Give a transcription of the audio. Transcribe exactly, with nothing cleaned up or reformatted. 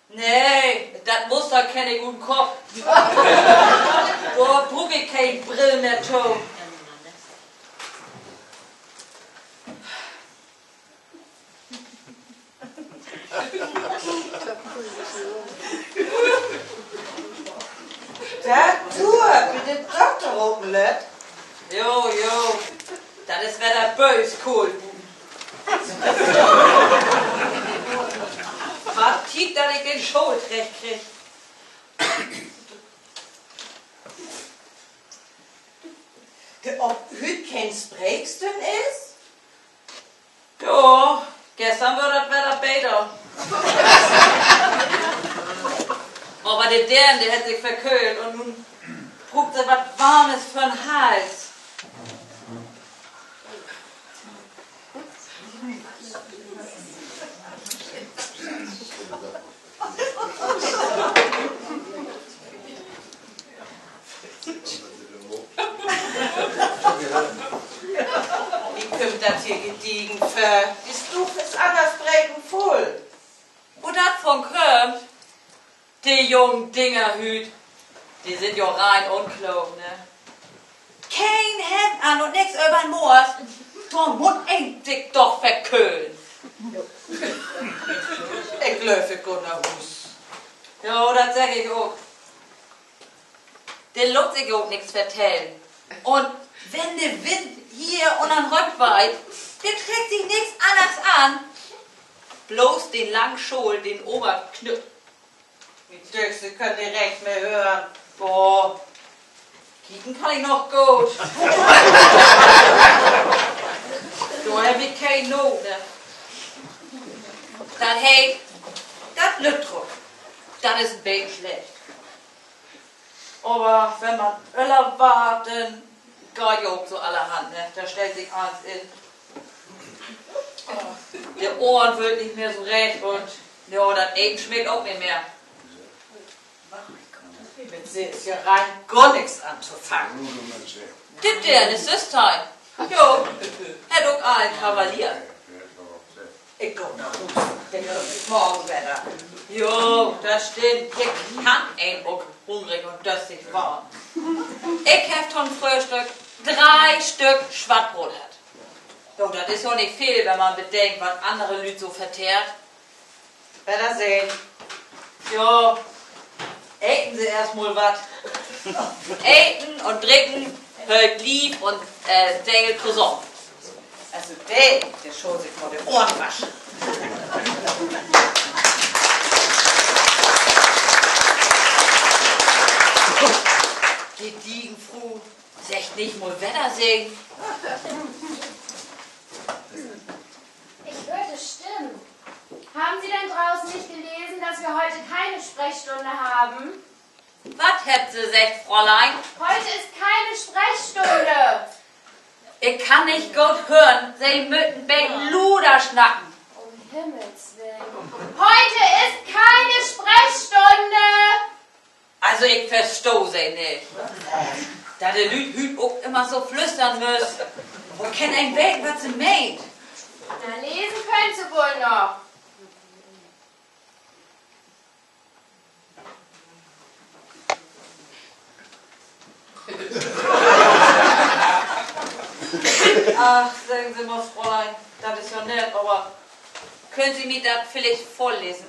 Nee, dat Muster kenn ik ut 'n Kopp. Dor bruuk ik keen Brill mehr to. Dat du bi den Dokter ropen lettst? Jo, jo. Dat is wedder böös koolt buten. Warrt Tiet, dat ik den School trecht krieg. Of hüüt keen Spreekstünn is? Jo, güstern weer dat Wedder beter. Aver de Deern, de hett sik verköhlt un nu bruukt se wat Warmes för'n Hals. Mi kümmt dat hier gediegen vör. De Stuuv is anner Spreken vull. Wo dat von kümmt? De jungen Dinger hüüt, de sünd jo rein unklook, ne? Keen Hemd an un nix över'n Moors. Dor mutt een sik doch verköhlen. Ik glööv, ik gah na Huus. Jo, dat segg ik ok. De laat sik ok nix vertellen. Un wenn de Wind hier ünner'n Röck weiht, de treckt sik nix anners an. Bloots den langen Schaal, den Oberknüpp. Mi dücht, Se köönt de recht mehr hören. Boah. Kieken kann ik noch goot. Dor heff ik keen Noot, ne? Dat heet, dat lett ok. Dat is en beten slecht. Aver wenn man öller warrt, denn geiht ja ok so allerhand, ne? Dor stellt sik allens in. De Ohren wüllt nich mehr so recht un, ja, dat Eten smeckt ok nich mehr. Mit Se is ja rein gor nix antofangen. Dit denn is Süstheim. Jo, hett ok al en Kavalier. Ik gah na Huus, denn hören wi uns morgen wedder. Jo, dat stimmt. Hier kann een ok hungrig un döstig warrn. Ik heff to'n Fröhstück dree Stück Swattbroot hatt. Jo, dat is jo nich veel, wenn man bedenkt, wat annere Lüüd so vertehrt. Wedder sehn. Jo, eten Se eerst mal wat. Eten un Drinken höllt Lief un, äh, Seel tosamen. Also de, de schull sik mal de Ohren waschen. Gediegen Fru, seggt nich mal Weddersehn. Ich hörte Stimmen. Haben Sie denn draußen nicht gelesen, dass wir heute keine Sprechstunde haben? Wat hebbt Se seggt, Fräulein? Heute ist keine Sprechstunde. Ik kann nich goot hören. Se mööt en beten luder snacken. Um Himmels willen. Heute ist keine Sprechstunde. Also, ik verstah Se nich. Dat de Lüüd hüüt ok ümmer so flüstern müsst. Wo kann een weten, wat se meent? Na, lesen köönt Se woll noch. Ach, seggen Se mal, Fräulein, dat is ja nett, aver köönt Se mi dat villicht vörlesen?